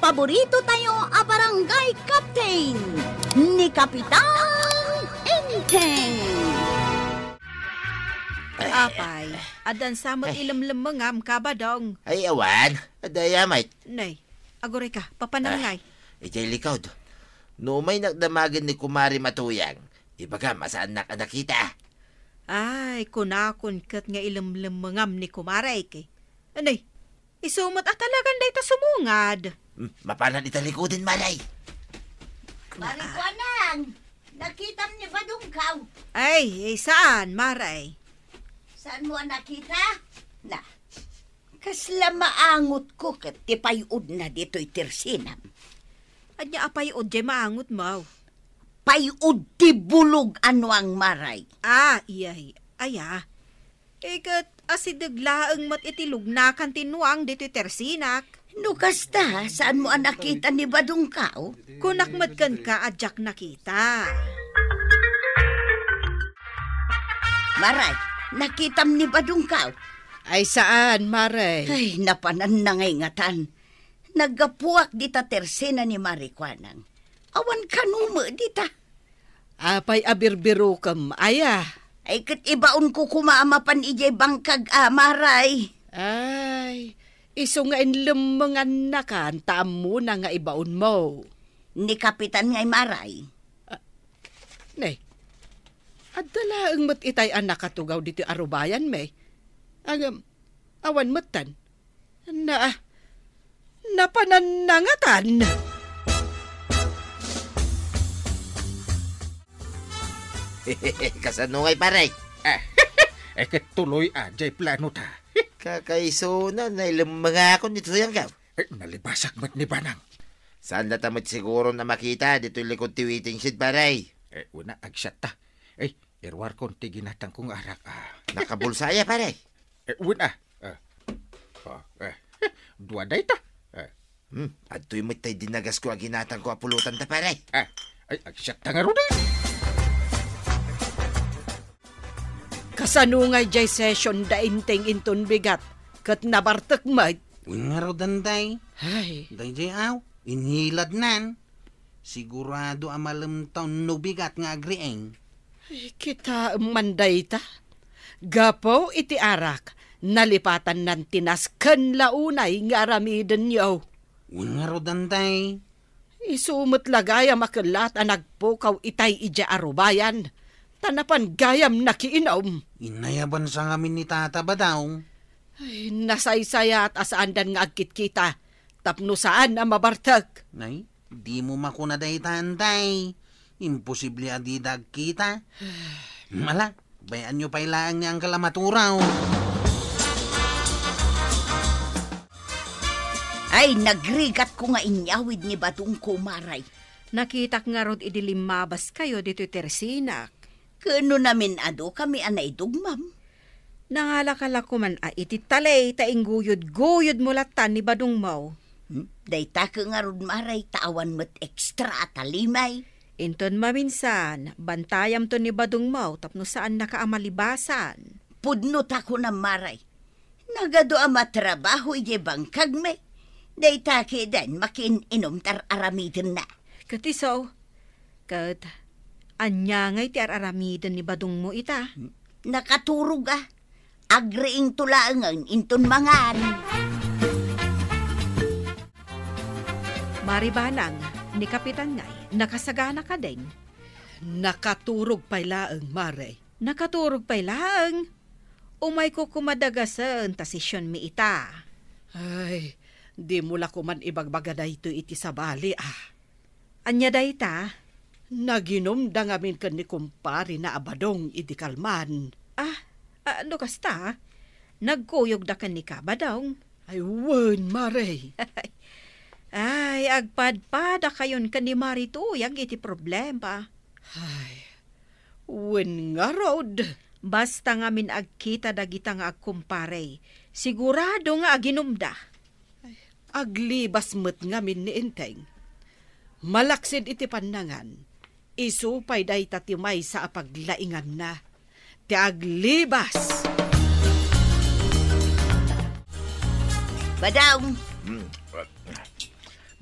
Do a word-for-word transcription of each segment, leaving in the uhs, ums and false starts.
Paborito tayo a barangay captain, ni Kapitan Enteng. Apay, addan sa met ilemlemmengam, Kabadong. Ay, awan. Adda aya met. Nay, agurayka, papanam ngay. Idiay likod. No umay nakdamagen ni Kumare Matuyang, ibagam a saannak a nakita. Ay, kunakon ket nga ilemlemmengam ni Kumarek. Anay, isu met a talagan dayta sumungad. Hmm, mapanan ita likoden, Maray. Mari Kuanang, nakitam ni Badongkaw? Ay, eh, saan, Maray? Saanmo a nakita? Na, kasla maangotko ket ti pay-odna ditoy tersinam. Ania a pay-od diay maangotmo? Pay-od ti bulog a nuang, Maray. Ah, iyay. Aya. Iket asideg laeng met iti lugnakan ti nuang ditoy tersinak. No kasta, saanmo a nakita ni Badongkaw? Kunak met kenka a diak nakita. Maray, nakitam ni Badongkaw? Ay, saan, Maray? Ay, napananna ngay ngatan. Naggapuak dita tersina ni Mari Kuanang. Awan kano met dita. Apay a birbirokem, aya? Ay, ket ibaonko koma a mapan idiay bangkag a, Maray. Ay, isu nga inlemmengannakan ta ammona nga ibaonmo. Ni Kapitan ngay, Maray. Ah, ne, adda laeng met itay a nakatugaw ditoy arubayan, me. Ngem, awan metten. Na, napanannangatan. Kasano ngay, pare? Ah, eh, ket tuloy a, jay plano ta. Kakaisuna, nailemmengakon ditoy anggaw. Eh, nalibasak met ni Banang. Saan latta met siguro a makita ditoy likod ti waiting shed, pare? Eh, una, agsiatta. Eh, iruarkon ti ginatangko nga arak, ah. Nakabulsa aya, pare? Eh, wen, ah. Ah. Ah, eh. Dua dayta. Ah. Hmm, adtoy met tay dinagasko a ginatangko a pulutan ta, pare. Ah, ay, agsiatta ngaruden. Kasano ngay jay session da Enteng inton bigat ket nabartek met? Wen ngaruden, day. Ay. Dayjay aw, inhiladnan. Sigurado a malemtaw no bigat nga agriing. Ay, kitaem man dayta. Gapu iti arak, nalipatannan ti nasken la unay nga aramidenyo. Wen ngaruden, day. Isu met la gayam a kellat a nagpukaw itay idiay arubayan, ta napan gayam nakiinom. Inayabansa ngamin ni Tata, Badong. Ay, nasaysayat a saandan nga agkitkita, tapno saan a mabartek. Nay, dimo makuna dayta, Enteng. Imposible a dida agkita. Ala, bay-anyo pay laeng ni Angkel a maturaw. Ay, nagrigatko nga inyawid ni Badongko, Maray. Nakitak ngarud idi limmabaskayo ditoy tersinak. Ket no namin-adukami a naidugmam? Nangalaka la koman a iti taley ta ingguyod-guyodmo lattan ni Badongmo. Hmm? Dayta ket ngarud, Maray, ta awan met extra a talimay. Inton maminsan, bantayamto ni Badongmo tapno saannaka a malibasan. Pudno ta kunam, Maray. Nagadu a matrabaho idiay bangkagmi. Dayta ketdin makiin-inom ta ar-aramidenna. Ket isu, ket ania ngay ti ar-aramiden ni Badongmo ita? Nakaturog a. Agriingto laengen inton mangan. Mari Banang, ni Kapitan ngay, nakasagana kadin? Nakaturog pay laeng, Mare. Nakaturog pay laeng. Umayko koma dagasen ta sesionmi ita. Ay, dimo la koman ibagbaga daytoy iti sabali, ah. Ania dayta? Naginumda ngamin ken ni kumparena a Badong idi kalman. Ah, ah, no kasta, nagkuyogda ken ni Kabadong. Ay, wen, Mare. Ay, agpadpadakayon ken ni Mari Tuyang iti problema. Ay, wen ngarud. Basta ngamin agkita dagita nga agkumpare, sigurado nga aginumda. Aglibas met ngamin ni Enteng. Malaksid iti pannangan, isu pay dayta ti maysa a paglainganna. Ti aglibas! Badong! Hmm.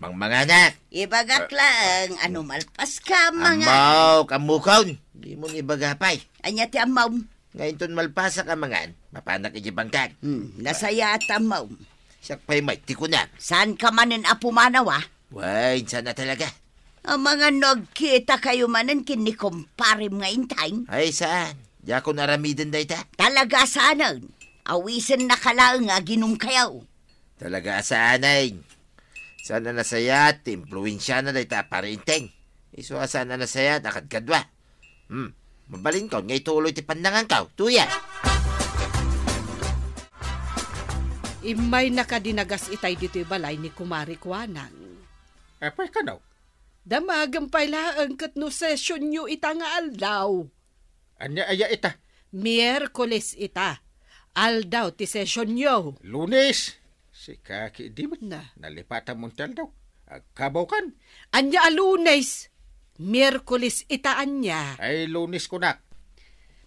Mangmanganak. Ibagak Ah. laeng, ano malpas ka, mangan? Ammo, kammukon. Di mo ni baga pay. Ania ti ammom? Nga inton malpasak a mangan, mapanak iti bangkag. Hmm, nasayaat ammom. Siak pay met ti kunam. Saan ka manen a pumanaw, a? Wen, saan a talaga. Amangan no agkita kayo manen ken ni kumparem nga Enteng? Ay, saan? Diakon aramiden dayta. Talaga saanen. Awisen na ka laeng nga aginom kayo. Talaga a saanen. Saan a nasayaat ti impluensiana dayta a Pari Enteng. Isu a saan a nasayaat a kadkadua. Hmm, mabalinkaw nga ituloy ti pannangankaw. Tuya! Immay nakadinagas itay ditoy balay ni Kumari Kuanang. Apay kano? Damagem pay laeng ket no sesionyo ita nga aldaw. Ania aya ita? Miyerkules ita. Aldaw ti sesionyo. Lunes. Sika ki idi met. Na. Nalipatam ti aldaw. Agkabaw kan. Ania a Lunes? Miyerkules ita ania? Ay, Lunes kunak.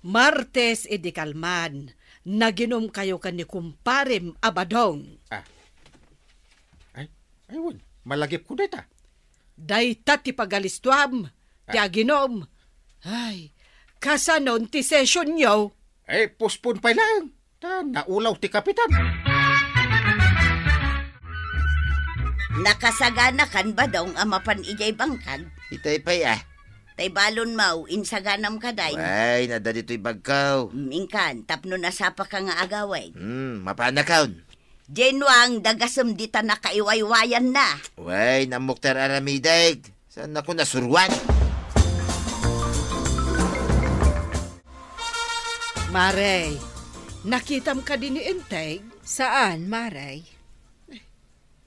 Martes idi kalman. Naginom kayo ken ni kumparem a Badong. Ah. Ay, ay, wen. Malagipko dayta. Dayta ti pagalistuam, ti Ah. aginom. Ay, kasanon ti sesionyo? Eh, postpone pay laeng. Ta naulaw ti kapitan. Nakasagana kan Badong a mapan idiay bangkag? Itay pay, ah. Tay balon maw, insaganam kadayn. Ay, nadda ditoy bagkaw. Mm, inkan, tapno nasapa ka nga agawid. Hmm, mapanakon. Jenwang, dagasem dita nakaiwaywayan na. Wen, ammok ti ar-aramidek. Saan ako nasuruan? Mare, nakitam kadi ni Enteng? Saan, Mare?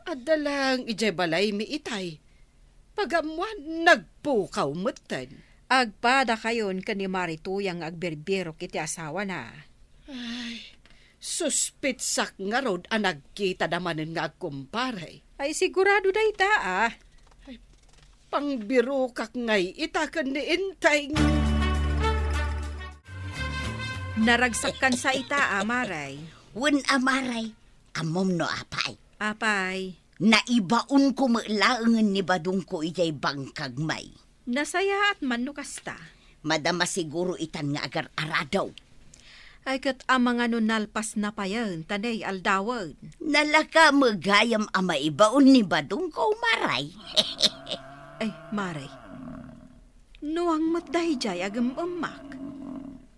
Adda lang idiay balaymi itay. Pagammuan, nagpukaw metten. Agpada kayon ken ni Mare Tuyang nga agbirbirok iti asawana. Ay, suspitsak ngarud a nagkitada manen nga agkumpare. Ay, sigurado dayta, ah. Ay, pangbirokak ngay ita ken ni Enteng. Naragsakkan sa ita, ah, Mare. Wen a, Mare. Ammom no apay? Apay? Naibaonko met laengen ni Badongko idiay bangkag, May. Nasayaat man no kasta. Madama siguro itan nga agar-arado. Ay, ket amangan no nalpas na payen ta nay aldawen. Nalaka met gayam a maibaon ni Badongko, Maray. Ay, Maray. Nuang met daydiay agem-emmak.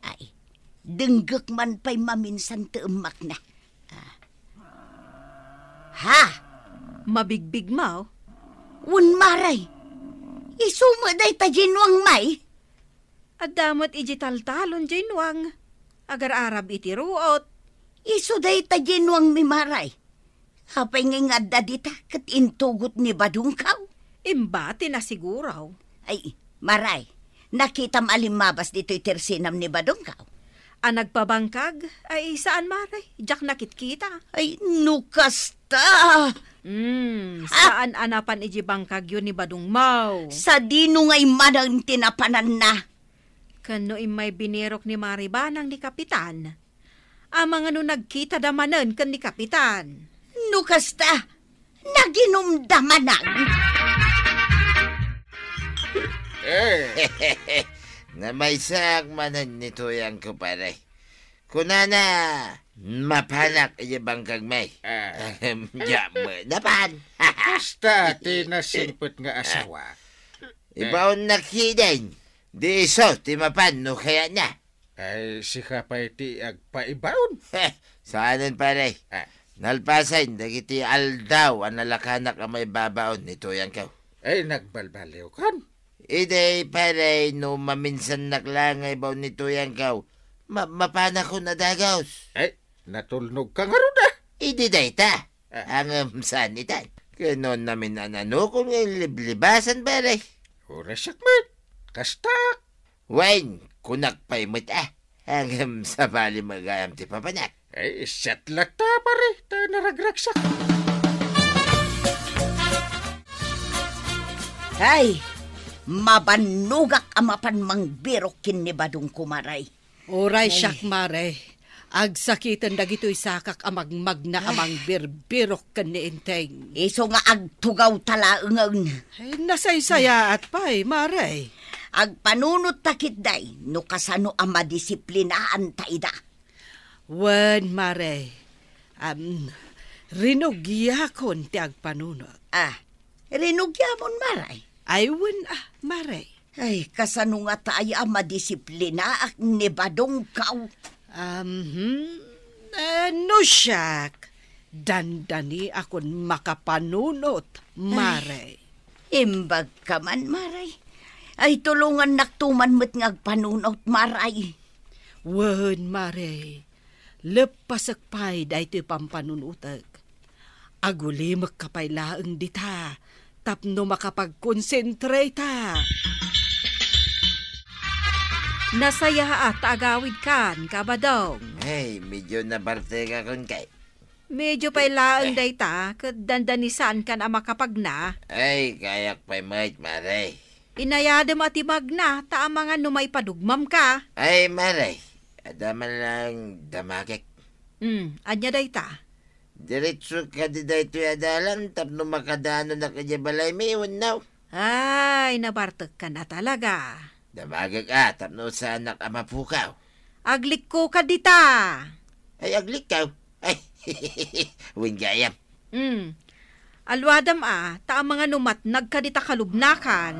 Ay, denggek man pay maminsan ti emmakna. Ah. Ha? Mabigbigmaw? Wen, Maray. Isu met dayta Jenwang, May. Adda met idiay taltalon Jenwang. Agar-arab iti ruot. Isu dayta Jenwangmi, Maray. Apay ngay nga adda dita ket intugot ni Badongkaw? Imbatina siguro. Ay, Maray, nakitam a limmabas ditoy tersinam ni Badongkaw? A nagpabangkag? Ay, saan, Maray. Diak nakitkita. Ay, no kasta! Hmm, Ah! Saan a napan idiay bangkagyo ni Badongmaw? Sadino ngay manen ti napananna? Ken no immay binirok ni Mare Banang ni Kapitan, amangan no nagkitada manen ken ni Kapitan. No kasta, naginumda manen. Eh. Namaysaak manen ni Tuyangko, pare. Kunana, mapanak idiay bangkagmi. Ah. Ahem, diak met napan. Kasta ti nasingpet nga asawa. Ibaonnak ketdin. Di isu ti mapan no kayatna. Ay, sika pay ti agpaibaon. Heh, saanen, pare. Ah. Nalpasen dagiti aldaw a nalakanak a maibabaon ni Tuyangko. Ay, nagbalbaliwkan. Idi, pare, no maminsannak la nga ibaon ni Tuyangko, ma-, mapanakon a dagus. Ay, natulnogka ngarud, ah. Idi dayta. Ah. Ngem saan itan. Ket no namin-ananokon nga inliblibasan, pare. Uray siak met. Kastak. Wen, kunak pay met, ah. Ngem sabali met gayam ti papanak. Ay, siak latta, pare, ta naragragsak. Ay, mabannogak a mapan mangbirok ken ni Badongko, Maray. Uray siak, Maray. Agsakiten dagitoy sakak a magmagna a Ay. mangbirbirok ken ni Enteng. Isu nga agtugaw ta laengen. Ay, nasaysayaat pay, Mare. Agpanunot ta ketdi no kasano a madisiplinaan ta ida. Wen, Mare. Am, rinugiakon ti agpanunot. Ah, rinugiamon, Mare? Ay, wen, ah, Mare. Ay, kasano ngata aya a madisiplinaak ni Badongko? Um, hmm, eh, no siak, dandaniakon makapanunot, Ay, Mare. Imbagka man, Mare. Ay, tulongannakto man met nga agpanunot, Mare. Wen, Mare, leppasek pay daytoy pampanunotek. Agulimekka pay laeng dita tapno makapagkonsentrata. Nasayaat ta agawidkan, Kabadong. Ay, medyo nabartekakon kay. Medyo pay laeng Eh. dayta, ket dandanisankan a makapagna. Ay, kayak pay met, Mare. Inayadem a ti magna, ta amangan no maipadugmamka. Ay, Mare, adda man lang damagek. Hmm, ania dayta? Diretso kadi daytoy a dalan tapno makadanon idiay balaymi, wenno? Ay, nabartekkan a talaga. Damagek a tapno saannak a mapukaw. Aglikko ka dita. Ay, aglikkaw? Ay, wen gayam. Hmm. Aluadam a, ta amangan no matnag ka dita kalubnakan.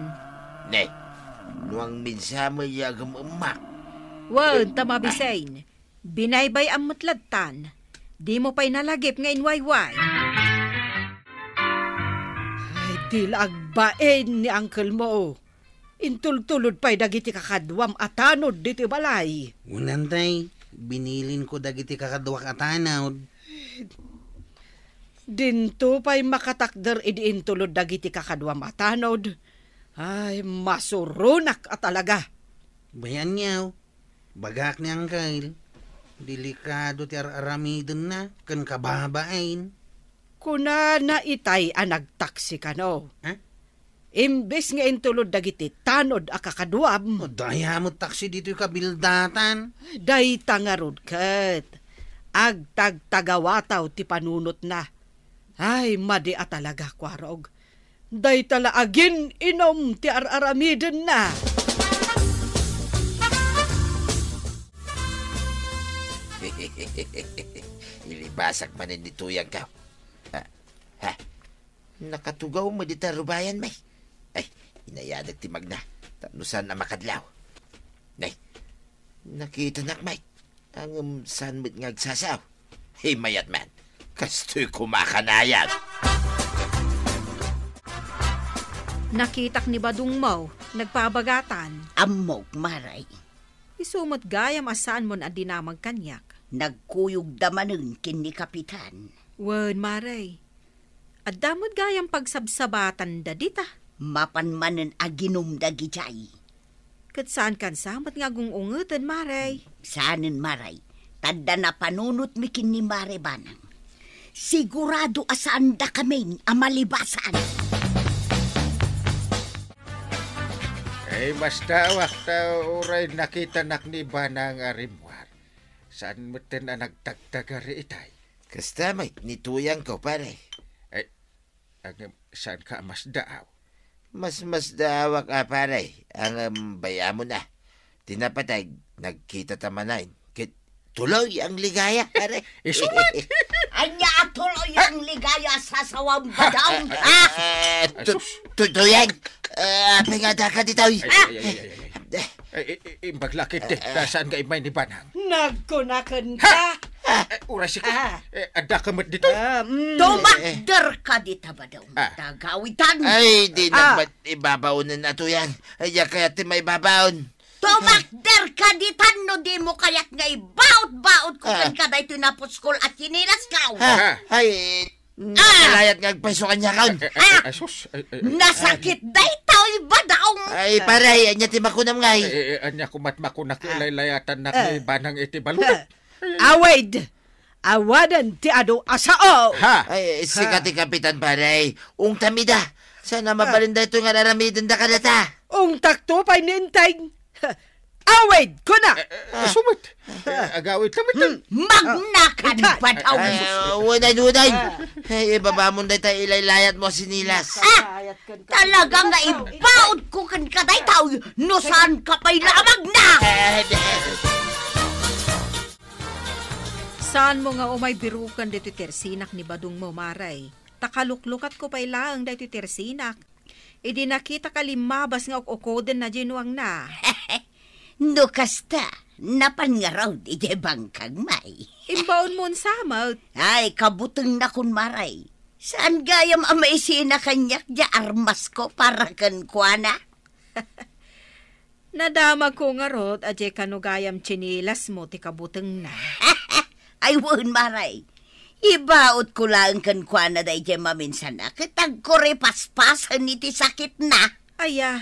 Ne, no agminsa met ya agem-emmak. Wen, ta mabisin. Binaybay-am met lattan. Dimo pay nalagip nga inwayway. Ay, di la agbain ni uncle mo. Intultulod pay dagiti kakaduam a tanod ditoy balay. Wen, Tay, binilinko dagiti kakaduak a tanod. Dinto pay makatakder idi intulod dagiti kakaduam a tanod. Ay, masuronak a talaga. Bay-am, bagak ni Angkel, delikado ti ar-aramidenna ken kababain. Kunana itay a nagtaksi kano. Ha? Imbes nga intulod dagiti tanod a kakaduam. O, dayta met taksi ditoy kabildatan. Dayta ngarud ket agtagtagawataw ti panunotna. Ay, madi a talaga, Kuarog. Dayta la agin-inum ti ar-aramidenna. Ilibasak manen ni Tuyangko. Ha? Ha? Nakatugaw met dita rubayan, may. Ay, inayadek ti magna. Tapno saan a makadlaw. Nay, nakitanak, may. Ngem saan met nga agsasao? Ay, mayat man. Kastoy kumakanayag. Nakitak ni Badong mo, nagpabagatan. Ammok, Mare. Isu met gayam a saan mon a dinamag kaniak. Nagkuyogda manen ken ni Kapitan. Wen, Mare. Adda met gayam pagsabsabatanda dita. Mapan manen a ginum dagijay. Ket saan kansa met nga agung-ungeten, Mare? Saanen, Mare. Ta adda napanunotmi ken ni Mare Banang. Sigurado a saandakamin a malibasan. Ay, masdaawak ta uray nakitanak ni Banang a rimmuar. Saan metten a nagtagtagari itay? Kasta met ni Tuyangko, pare. Ay, ngem, saanka a masdaaw? Masmasdaawak a, pare, ngem bay-amon a. Ti napateg, nagkitata manen. Ket tuloy ang ligaya, pare. Isu met! Ania a tuloy ang ligaya, sasawam, Badong? Ah, ah, tu-, Asus. tu-, Tuyang. Ah, apay nga adda ka ditoy? Ay, ay, ay, ay, ay, ay. Eh. Ay, i-, i-, imbag la ketdi, ta saan nga immay ni Banang? Nagkunaken ka. Eh, uray sika. Ah. Eh, adda ka met ditoy? Ah, mm. Tumakder ka dita, Badong. Ah. Tagawitan. Ay, di Ah. na met ibabaonen a Tuyang. Ay, ya kayat ti maibabaon. Tumakder ka ditan no di mo kayat nga ibaot-baot ko Ah. ken ka daytoy napuskol a tsinilas ka. Ah, Ah. ay, Ah! nalayat nga agpayso kaniakon. Eh, eh, Ah! eh, sus, eh, eh, eh, Nasakit daytoy, Badong. Ay, pare, ania ti makunam ngay? Eh, eh, ania ko met makunak Ah. ilaylayatan nak Ah. ni Banang iti balud. Ah. Awid! Awanen ti adu a sao! Ha? Ay, sika Ah. ti kapitan, pare. Ungtam ida. Saan a Ah. mabalin daytoy nga aramidenda kadata? Ungtakto pay ni Enteng. Awid, kuna! Eh, eh, sumat. Eh, agawid, lamit lang. Hmm, magnakan Itay. Bataw. Ay, ay, uday, uday. Ay, ibabamon dayta ilaylayat mo, sinilas. Ah, talaga nga ibaod ko kan kadaytaw, no saan ka pay lamag na. Eh, eh. Saan mo nga umay biruken ditoy tersinak ni badong mo, Maray? Ta kaluklukat ko pay laeng daytoy tersinak. Idi nakita ka limmabas nga uk-ukoden na diay nuangna. No kasta, napan ngarud idiay bangkag, May. Imbaon mo unsa met? Ay, kabutengnakon, Maray. Saan gayam a maisina kaniak diay armas ko para kenkuana? Nadamagko ngarud a diay kano gayam tsinelas mo ti kabutengna. Ay, wen, Maray. Ibaod ko laeng kenkuana daydiay maminsan a ket agkuripaspasen iti sakitna. Aya,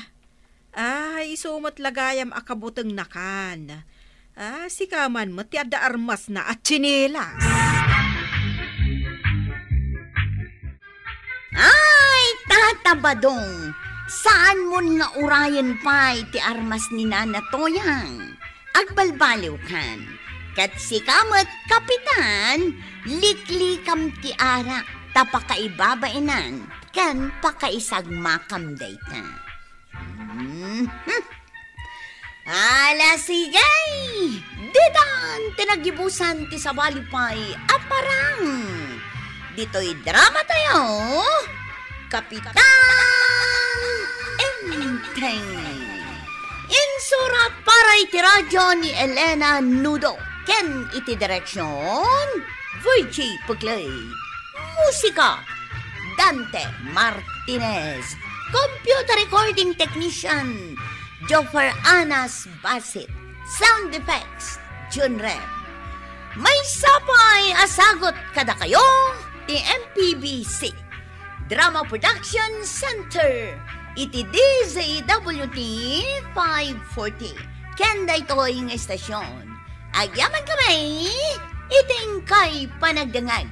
ah, isu met la gayam a kabutengnakan. Ah, sika man met ti adda armasna a tsinelas. Ay, Tata Badong, saan mon nga urayen pay ti armas ni Nana Toyang? Agbalbaliwkan. Ket sika met, Kapitan, liklikam ti arak ta pakaibabainan ken pakaisagmakam dayta. Mhm. Ala, sige! Ditan ti nagibusan ti sabali pay a parang. Ditoy drama tayo, Kapitan Enteng. Insurat para iti radyo ni Elena Nudo ken iti direksyon, Virgie Puglay. Musika, Dante Martinez. Computer recording technician, Joffer Anas Basit. Sound effects, Jun Rem. Maysa pay a sagut kadakayo ti M P B C Drama Production Center iti D Z W T five forty. Ken daytoy nga istasyon, agyaman kami iti inkay panagdengngeg.